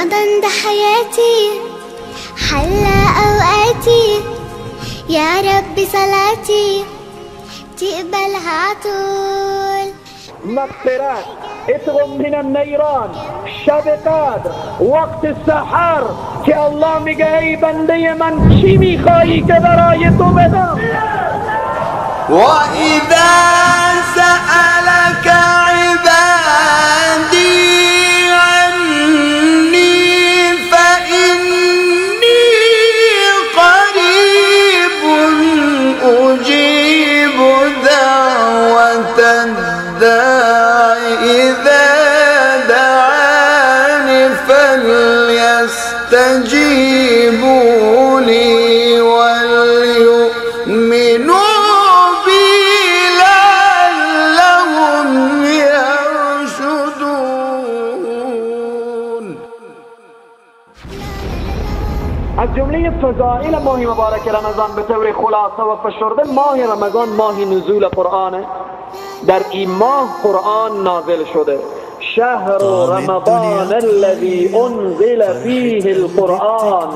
رمضان ده حياتي، حلى أوقاتي، يا رب صلاتي تقبلها عطول. مغفرة، اتق من النيران، شب قدر، وقت السحر که الله میگه ای بنده من چی میخواهی که برای تو بدم؟ وإذا سألك عبادي عني فإني قريب أجيب دعوة الداع إذا دعاني فليستجيبوا لي وليؤمنوا بي لعلهم يرشدون. از جمله فضائل ماه مبارک رمضان به طور خلاصه و فشرده، ماه رمضان ماه نزول قرآنه. در این ماه قرآن نازل شده. شهر رمضان الذي انزل فیه القرآن.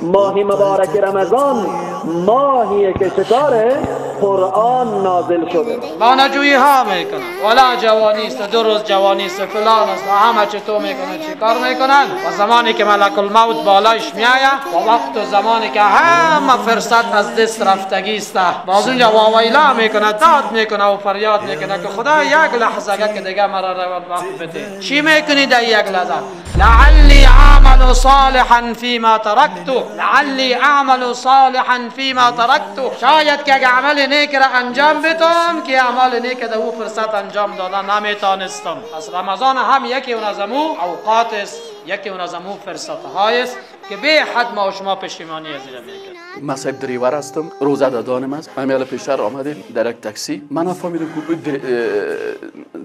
ماه مبارک رمضان ماهیه که چطوره؟ قرآن نازل شده. بانجویی ها میکنن، ولا جوانی است، دو روز جوانی است، فلان است، همه چطور میکنن، چی کار میکنن. و زمانی که ملک الموت بالایش میآید و وقت و زمانی که همه فرصت از دست رفتگی است، باز اونجا واویلا میکنه، داد میکنه و فریاد میکنه که خدا یک لحظه که دیگه مرا وقت بده. چی میکنی در یک لحظه؟ لعلی اعمل صالحا فيما ترکت، لعلی اعمل صالحا فيما ترکت. شاید که اگه عمل نیک را انجام بدم که اعمال نیک در او فرصت انجام دادن نمیتانستم. پس رمضان هم یکی اون از امو اوقات است، یکی اون از امو فرصت های است که به حد ما و شما پشیمانی از این میکنه. من صاحب دریور هستم، روزه دادانم است. من پیشتر آمدیم در یک تاکسی، من نفهمیدم که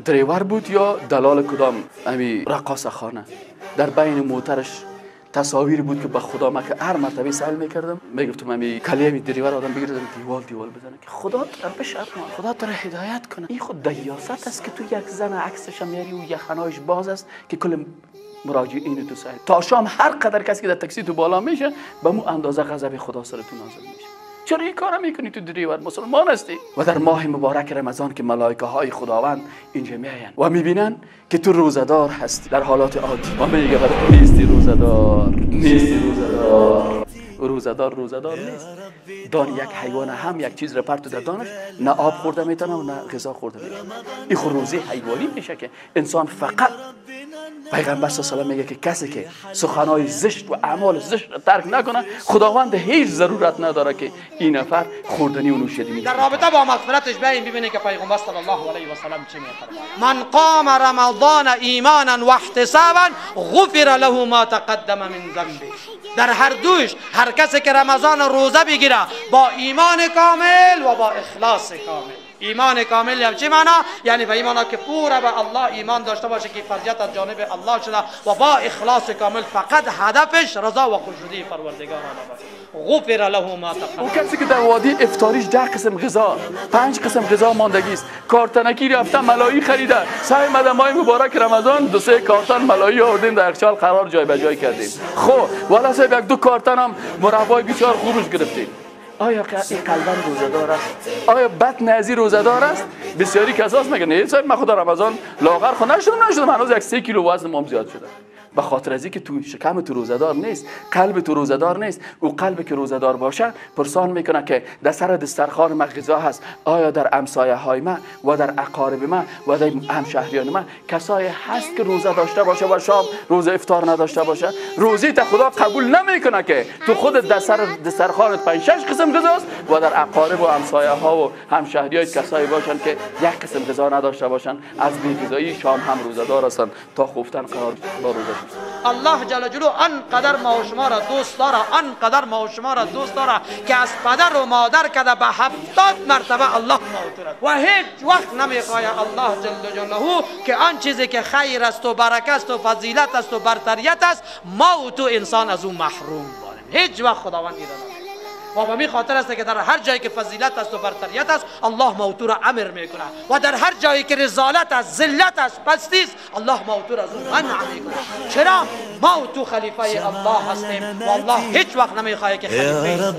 دریور بود یا دلال کدام امی رقاصه خانه. در بین موترش تصاویر بود که به خدا من که هر مرتبه سوال میکردم میگفتم امی کلیه می دریور آدم بگیردم دیوال دیوال بزنه که خدا تو بشرم، خدا تو را هدایت کنه. این خود دیاست است که تو یک زن عکسش میاری و یخنایش باز است که کل مراجعین تو سهل تا شام هر قدر کسی که در تاکسی تو بالا میشه به مو اندازه غضب خدا سر تو نازل میشه. چرا این کارا میکنی؟ تو دریور مسلمان هستی. و در ماه مبارک رمضان که ملائکه های خداوند اینجا میاین و میبینن که تو روزه‌دار هستی در حالات عادی، و میگه برای نیستی روزه‌دار، نیستی روزه‌دار، روزه‌دار روزه‌دار نیست. دان یک حیوان هم یک چیز را پرتو در دانش نه آب خورده میتونه و نه غذا خورده میتونه. این خود روزه حیوانی میشه که انسان فقط پیغمبر صلی الله علیه و میگه که کسی که سخنای زشت و اعمال زشت را ترک نکنه خداوند هیچ ضرورت نداره که این نفر خوردنی و نوشیدنی. در رابطه با مغفرتش بیاین ببینید که پیغمبر صلی الله علیه و سلم چی میفرماید: من قام رمضان ایمانا و احتسابا غفر له ما تقدم من ذنبه. در هر دوش هر کسی که رمضان روزه بگیره با ایمان کامل و با اخلاص کامل. ایمان کامل یعنی چی معنا؟ یعنی به ایمان که پورا به الله ایمان داشته باشه که فرضیت از جانب الله شده و با اخلاص کامل فقط هدفش رضا و خوشنودی پروردگار باشه. غفر له ما تقدم. اون کسی که در وادی افطاریش 10 قسم غذا، 5 قسم غذا ماندگی است، کارتنکی رفته ملایی خریده، سعی مدمای مبارک رمضان 2-3 کارتن ملایی آوردیم در یخچال قرار جای به جای کردیم. خب والا صاحب یک دو کارتن هم مربای بیچار خوبش گرفتیم. آیا این قلبا روزه‌دار است؟ آیا بطن از این روزه‌دار است؟ بسیاری کساس میگن نه صاحب من خود رمضان لاغر خو نشدم، هنوز یک 3 کیلو وزن مام زیاد شده. به خاطر از اینکه تو شکم تو روزه‌دار نیست، قلب تو روزه‌دار نیست. او قلب که روزه‌دار باشه پرسان میکنه که در سر دسترخوان من غذا هست، آیا در همسایه های من و در اقارب من و در همشهریان من کسایی هست که روزه داشته باشه و شام روزه افطار نداشته باشه؟ روزی تا خدا قبول نمیکنه که تو خود در سر دسترخوانت 5-6 قسم غذاست و در اقارب و همسایه ها و همشهریای کسایی باشن که یک قسم غذا نداشته باشن، از بی‌غذایی شام هم روزه‌دار هستن تا خفتن قرار با روزه. الله جل جلاله انقدر ما و شما را دوست داره، انقدر ما و شما را دوست داره که از پدر و مادر کده به 70 مرتبه الله ما و هیچ وقت نمیخواه الله جل جلاله که آن چیزی که خیر است و برکت است و فضیلت است و برتریت است ما و تو انسان از او محروم بانیم. هیچ وقت خداوند ایره نمیخواه. و به می خاطر است که در هر جایی که فضیلت است و برتریت است الله موتو را امر میکنه و در هر جایی که رذالت است، ذلت است، پستی است، الله موتو را از اون منع میکنه. چرا؟ ما تو خلیفه الله هستیم و الله هیچ وقت نمیخواد که خلیفه،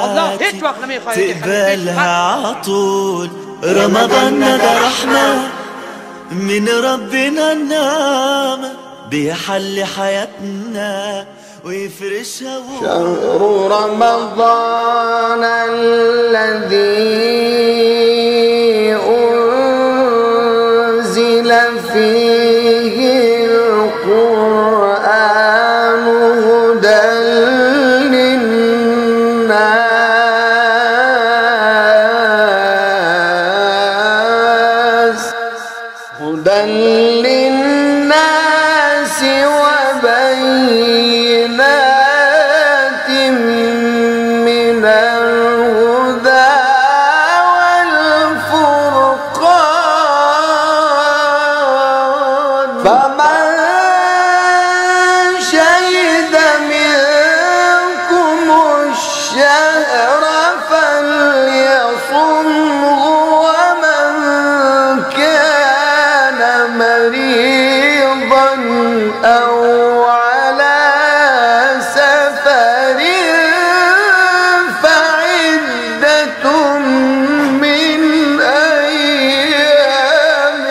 الله هیچ وقت نمیخواد که خلیفه. عطول رمضان ده رحمة من ربنا النعمة بيحل حياتنا ويفرشها. شهر رمضان الذي أنزل فيه القرآن هدى للناس، هدى للناس وبينات من الهدى والفرقان، فمن شهد منكم الشهر فليصمه، ومن كان مريضا أو على سفر فعدة من أيام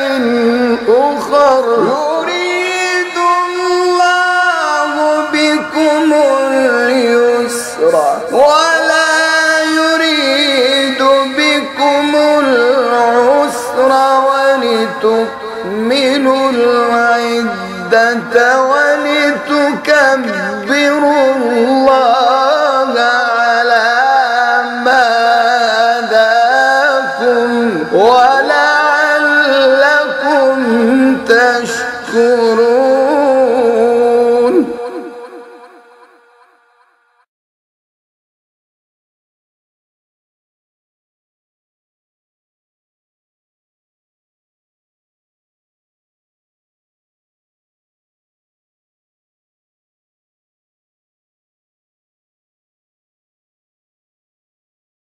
أخر، يريد الله بكم اليسر ولا يريد بكم العسر ولتكملوا العدة ولتكبروا الله